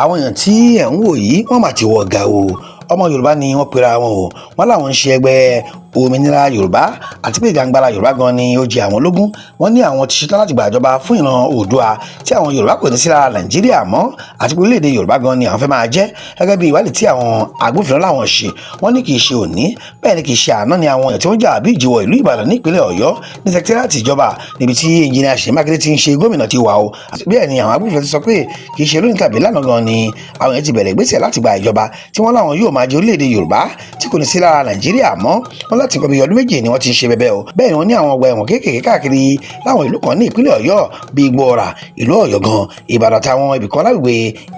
Àwọn èèyàn tí ẹ̀ ń wò yìí, wọ́n mà ti wọ ga o. Ọmọ Yorùbá ni wọ́n pera wọn o. Wọ́n làwọn ń ṣe ẹgbẹ́ òmìnira Yorùbá, àti pé ìjàngbara Yorùbá gan ni ó jẹ àwọn lógún. Wọ́n ní àwọn ti ṣetán láti gbàjọba fún ìran Oòduà, tí àwọn Yorùbá kò ní sí lára Nàìjíríà mọ́, àti pé orílẹ̀-èdè Yorùbá gan ni àwọn fẹ́ máa jẹ́. Gẹ́gẹ́ bí ìwádìí tí àwọn agbófinró làwọn ṣe, wọ́n ní kì í ṣe òní, bẹ́ẹ̀ ni kì í ṣe àná ni àwọn èèyàn tí wọ́n jà bí ìjìwọ̀ ìlú Ìbàdàn ní ìpínlẹ̀ Ọ̀yọ́, ní sẹkítẹ́rìàtì ìjọba níbi tí Ẹnjìnìà Ṣèyí Mákindé ti ń ṣe gómìnà ti wà o. Bẹ́ẹ̀ ni àwọn agbófinró ti sọ pé kì í ṣe lónìí tàbí lánàá gan ni àwọn èèyàn ti bẹ̀rẹ̀ ìgbésẹ̀ láti gba ìjọba, tí wọ́n láwọn yóò máa jẹ orílẹ̀-èdè Yorùbá tí kò ní sí lára Nàìjíríà mọ́. Wọ́n láti nǹkan bíi ọdún 2 ni wọ́n ti ń ṣe bẹbẹ o. Bẹ́ẹ̀ ni wọ́n ní àwọn ọgbà ẹ̀wọ̀n kéékèèké káàkiri láwọn ìlú kan ní ìpínlẹ̀ Ọ̀yọ́, bíi Igbóọrà, ìlú Ọ̀yọ́ gan, Ìbàdàn àtàwọn ibìkan lágbègbè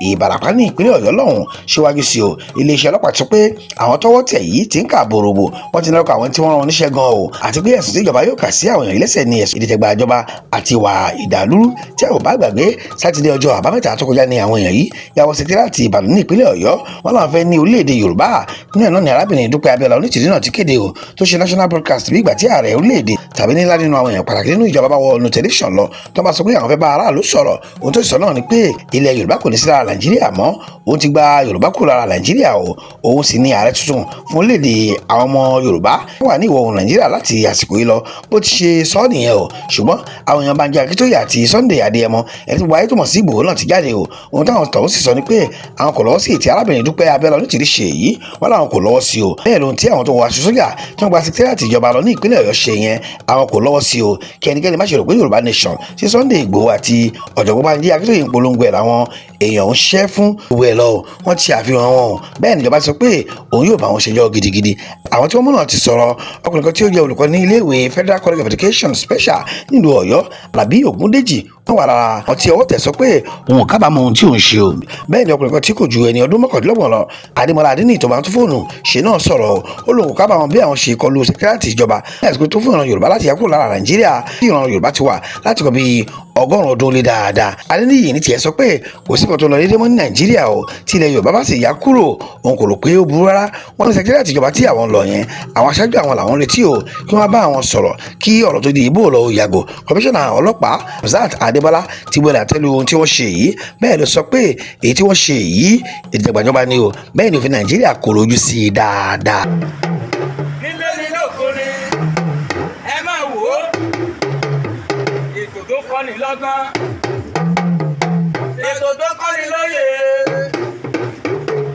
Ìbàràpá ní ìpínlẹ̀ Ọ̀yọ́ lọ́hùn. Síwájú sí o, iléeṣẹ́ ọlọ́pàá ti sọ pé àwọn tọ́wọ́ tẹ̀ yìí ti ń kà bòròbò. Wọ́n ti lọ́kọ̀ àwọn tí wọ́n rán wọn níṣẹ́ gan o, àti pé ẹ̀sùn tí ìjọba yóò kà sí àwọn èèyàn lẹ́sẹ̀ ní ẹ̀sùn ìdìtẹ̀gbà ìjọba àti ìwà ìdàlúrú. Tí a ò bá gbàgbé, Sátidé ọjọ́ Àbámẹ́ta tó kọjá ní àwọn èèyàn yìí ya wọ sẹkítẹ́rìàtì Ìbàdàn ní ìpínlẹ̀ Ọ̀yọ́. Wọ́n làwọn fẹ́ ní orílẹ̀-èdè Yorùbá. Nínú ẹ̀ náà ni arábìnrin Dúpẹ́ Abíọ́lá Onítìrí náà ti kéde o, tó ṣe national broadcast, bí ìgbà tí ààrẹ orílẹ̀-èdè tàbí nílá nínú àwọn èèyàn pàtàkì nínú ìjọba bá wọ ọ̀nà tẹlifíṣàn lọ, tó bá sọ pé àwọn fẹ́ bá aráàlú sọ̀rọ̀. Ohun tó sọ náà ni pé ilẹ̀ Yorùbá kò ní sí lára Nàìjíríà mọ́, òun ti gba Yorùbá kúrò lára Nàìjíríà o, òun sì ni ààrẹ tuntun fún orílẹ̀-èdè àwọn ọmọ Yorùbá wà ní ìwọ̀ oòrùn Nàìjíríà láti àsìkò yìí lọ. Bó ti ṣe sọ nìyẹn o. Ṣùgbọ́n àwọn èèyàn Bánjí Akíntóyè àti Sunday Adéyẹmọ, ẹni tó gba ayé tó mọ̀ sí Ìgbòho náà, ti jáde o. Ohun táwọn tọ̀hún sì sọ ni pé àwọn kò lọ́wọ́ sí ètí arábìnrin Dúpẹ́ Abíọ́lá Onítìrí ṣe èyí. Wọ́n làwọn kò lọ́wọ́ sí o. Bẹ́ẹ̀ lóhun tí àwọn tó wọ aṣọ sójà tí wọ́n gba sẹkítẹ́rìàtì ìjọba lọ ní ìpínlẹ̀ Ọ̀yọ́ ṣe yẹn, àwọn kò lọ́wọ́ sí o. Kí ẹnikẹ́ni má ṣe rò pé Yorùbá Nation tí Sunday Ìgbòho àti ọ̀jọ̀gbọ́n Bánjí Akíntóyè ń polongo ẹ̀ làwọn èèyàn ń ṣiṣẹ́ fún gbogbo ẹ̀ lọ. Wọ́n ti àfihàn wọn o. Bẹ́ẹ̀ ni ìjọba sọ pé òun yóò bá wọn ṣẹjọ́ gidigidi. Àwọn tí wọ́n mú náà ti sọ̀rọ̀. Ọkùnrin kan tí ó jẹ́ olùkọ́ ní iléèwé Federal College of Education Special nílùú Ọ̀yọ́, Àlàbí Ògúndèjì, wọ́n wà lára àwọn tí ọwọ́ tẹ̀, sọ pé òun ò kábàámọ̀ ohun tí òun ṣe o. Bẹ́ẹ̀ ni ọkùnrin kan tí kò ju ẹni ọdún 29 lọ, Adémọlá Adéníyì, tó máa ń tún fóònù ṣe náà sọ̀rọ̀. Ó lóun kò kábàámọ̀ bí àwọn ṣe kọlu sẹkítẹ́rìàtì ìjọba ní àsìkò tó fún ìran Yorùbá láti yà kúrò lára Nàìjíríà, tí ìran Yorùbá ti wà láti kọ́ bíi 100 ọdún lé dáadáa. Adéníyì ní tiẹ̀ sọ pé kò sí kan tó lọ déédéé mọ́ ní Nàìjíríà o. Tí ilẹ̀ Yorùbá bá sì yá kúrò, òun kò rò pé ó burú rárá. Wọ́n ní sẹkítẹ́rìàtì ìjọba tí àwọn lọ yẹn, àwọn aṣáájú àwọn làwọn retí o, kí wọ́n bá àwọn sọ̀rọ̀ kí ọ̀rọ̀ tó di ìbò lọ yàgò. Kọmíṣánná ọlọ́pàá Hamzat Adébọ́lá ti gbọ́dọ̀ àtẹ́lu ohun tí wọ́n ṣe yìí. Bẹ́ẹ̀ ló sọ pé èyí tí wọ́n ṣe yìí, ìdàgbàjọba ni o. Bẹ́ẹ̀ ni òfin Nàìjíríà kò rojú sí i dáadáa. Nílé ní lóko ni, ẹ máa wò ó, ètò tó kọ́ni lọ́gbọ́n, ètò tó kọ́ni lóye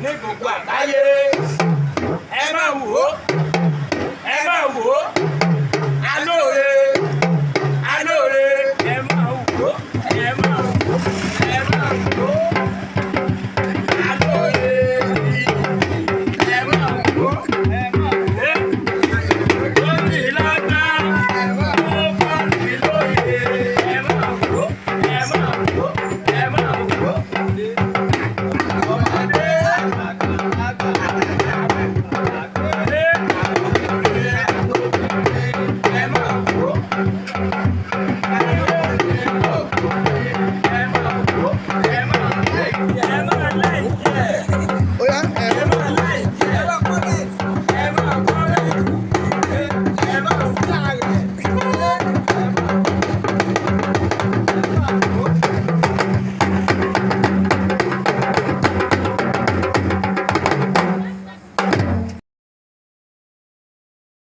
ní gbogbo àgbáyé. Ẹ máa wò ó, ẹ máa wò ó, alóore alóore. Ẹ máa wò ó, ẹ máa wò ó, ẹ máa wò ó, alóore. Ẹ máa wò ó, ẹ máa wò ó. Lórí lọ́gbọ́n, ó kọ́ni lóye. Ẹ máa wò ó, ẹ máa wò ó, ẹ máa wò ó. Ọmọdé, àgbà, ẹ máa wò ó.